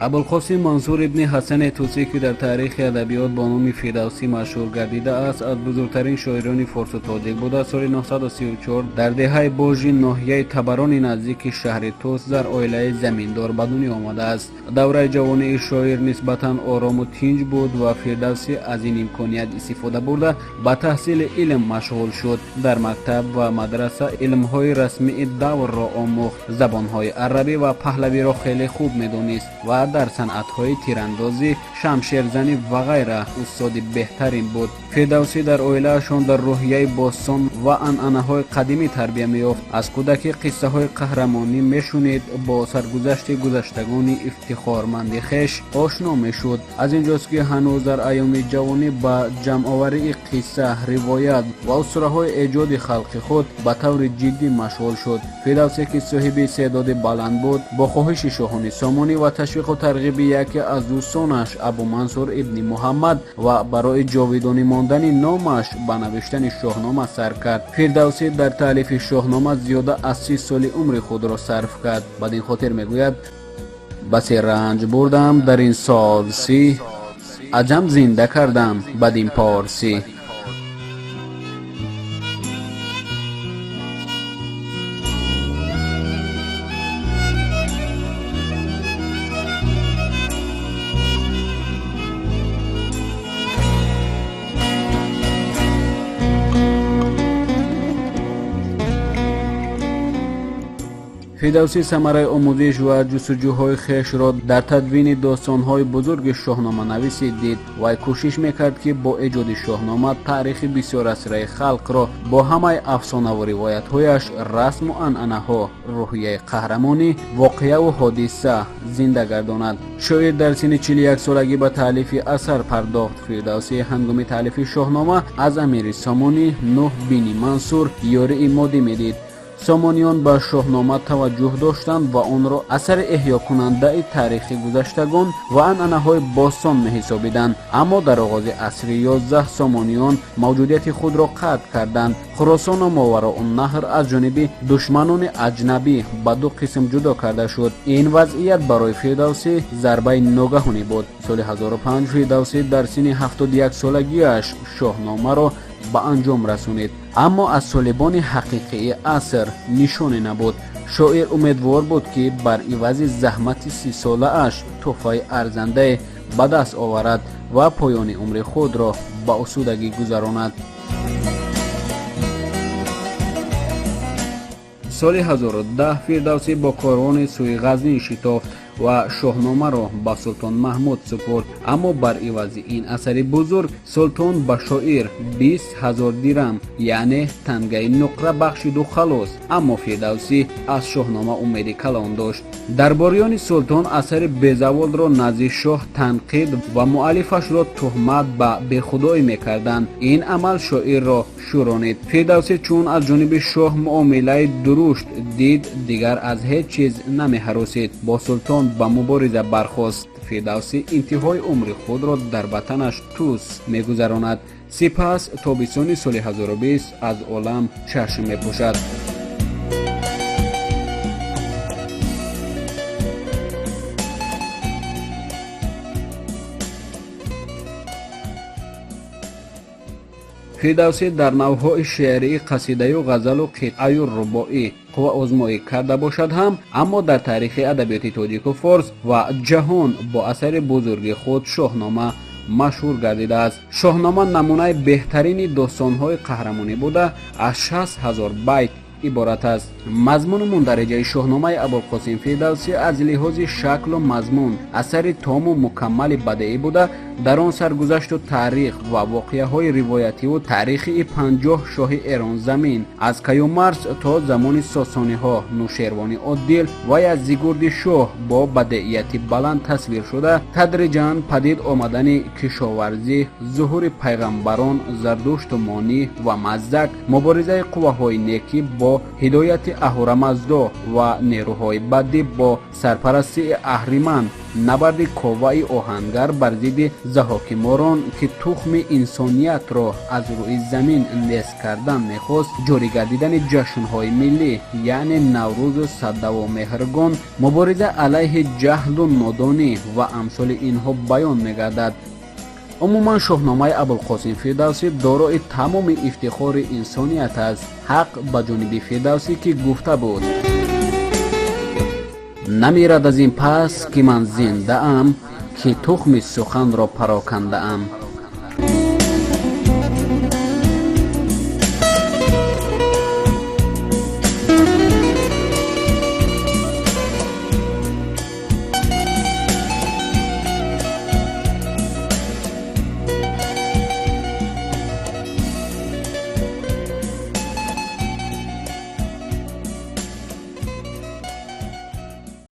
Абулқосим Мансур ибни Ҳасани Тусӣ, ки дар таърихи адабиёт бо номи Фирдавсӣ машҳур гардидааст, аз бузургтарин шоирони форсу тоҷик буда, соли 934 дар деҳаи Божи ноҳияи Табарони наздики шаҳри Тус дар оилаи заминдор ба дунё омадааст. Давраи ҷавонии шоир нисбатан орому тинҷ буд ва Фирдавсӣ аз ин имконият истифода бурда ба таҳсили илм машғул шуд. Дар мактаб ва мадраса илмҳои расмии даврро омӯхт, забонҳои арабӣ ва паҳлавиро хеле хуб медонист ва дар санъатҳои тирандозӣ, шамшерзанӣ ва ғайра устоди беҳтарин буд. Фирдавсӣ дар оилаашон дар рӯҳияи бостон ва анъанаҳои қадимӣ тарбия меёфт. Аз кӯдакӣ қиссаҳои қаҳрамонӣ мешунид, бо саргузашти гузаштагони ифтихорманди хеш ошно мешуд. Аз ин ҷост, ки ҳанӯз дар айёми ҷавонӣ ба ҷамъоварии қисса, ривоят ва устураҳои эҷоди халқи худ ба таври ҷиддӣ машғул шуд. Фирдавсӣ, ки соҳиби истеъдоди баланд буд, бо хоҳиши шоҳони Сомонӣ ва ташвиқу тарғиби яке аз дӯстонаш Абумансур ибни Муҳаммад ва барои ҷовидонӣ мондани номаш ба навиштани Шоҳнома сар кард. Фирдавсӣ дар таълифи Шоҳнома зиёда аз 30 соли умри худро сарф кард. Бад ин хотир мегӯяд: басе ранҷ бурдам дар ин сол 30, аҷам зинда кардам бадин порсӣ. Фирдавсӣ самараи омӯзиш ва ҷустуҷӯҳои хешро дар тадвини достонҳои бузурги шоҳноманависӣ дид. Вай кӯшиш мекард, ки бо эҷоди Шоҳнома таърихи бисёрасраи халқро бо ҳамаи афсонаву ривоятҳояш, расму анъанаҳо, рӯҳияи қаҳрамонӣ, воқеаву ҳодиса зинда гардонад. Шоир дар синни 41-солагӣ ба таълифи асар пардохт. Фирдавсӣ ҳангоми таълифи Шоҳнома аз амири Сомонӣ Нӯҳ бини Мансур ёрии моддӣ медид. Сомониён ба Шоҳнома таваҷҷӯҳ доштанд ва онро асари эҳёкунандаи таърихи гузаштагон ва анъанаҳои бостон меҳисобиданд. Аммо дар оғози асри 11 сомониён мавҷудияти худро қатъ карданд. Хуросону Мовароуннаҳр аз ҷониби душманони аҷнабӣ ба ду қисм ҷудо карда шуд. Ин вазъият барои Фирдавсӣ зарбаи ногаҳонӣ буд. Соли 1005 Фирдавсӣ дар синни 71-солагиаш Шоҳномаро ба анҷом расонид, аммо аз солибони ҳақиқии аср нишоне набуд. Шоир умедвор буд, ки бар ивази заҳмати 30-солааш тӯҳфаи арзандае ба даст оварад ва поёни умри худро ба осудагӣ гузаронад. Соли 1010 Фирдавсӣ бо корвони сӯи Ғазнин шитофт ва Шоҳномаро ба султон Маҳмуд супурд. Аммо бар ивази ин асари бузург султон ба шоир 20 000 дирам, яъне тангаи нуқра бахшиду халос. Аммо Фирдавсӣ аз Шоҳнома умеди калон дошт. Дарбориёни султон асари безаволро назди шоҳ танқид ва муаллифашро туҳмат ба бехудоӣ мекарданд. Ин амал шоирро шӯронид. Фирдавсӣ чун аз ҷониби шоҳ муомилаи дурушт дид, дигар аз ҳеҷ чиз намеҳаросид, бо султон ба мубориза бархост. Фирдавсӣ интиҳои умри худро дар ватанаш Тус мегузаронад. Сипас тобистони соли 1020 аз олам чашм мепӯшад. Фирдавсӣ дар навъҳои шеърии қасидаю ғазалу қитъаю рубоӣ қувваозмоӣ карда бошад ҳам, аммо дар таърихи адабиёти тоҷику форс ва ҷаҳон бо асари бузурги худ Шоҳнома машҳур гардидааст. Шоҳнома намунаи беҳтарини достонҳои қаҳрамонӣ буда, аз 60 000 байт иборат аст. Мазмуну мундариҷаи Шоҳномаи Абулқосим Фирдавсӣ аз лиҳози шаклу мазмун асари тому мукаммали бадеӣ буда, дар он саргузашту таърих ва воқеаҳои ривоятиву таърихии 50 шоҳи Эронзамин аз Каюмарс то замони сосониҳо, Нушервони Оддил ва Яздигурди шоҳ бо бадеияти баланд тасвир шуда, тадриҷан падид омадани кишоварзӣ, зуҳури пайғамбарон Зардушту Монӣ ва Маздак, муборизаи қувваҳои некӣ бо ҳидояти Аҳурамаздо ва нерӯҳои бадӣ бо сарпарастии Аҳриман Набарди Коваи оҳангар бар зидди Заҳҳоки морон, ки тухми инсониятро аз рӯи замин нест кардан мехост, ҷорӣ гардидани ҷашнҳои миллӣ, яъне Наврӯзу Садаву Меҳргон, мубориза алайҳи ҷаҳлу нодонӣ ва амсоли инҳо баён мегардад. Умуман, Шоҳномаи Абулқосим Фирдавсӣ дорои тамоми ифтихори инсоният аст. Ҳақ ба ҷониби Фирдавсӣ, ки гуфта буд: «Намирад аз ин пас, ки ман зиндаам, ки тухми суханро парокандаам».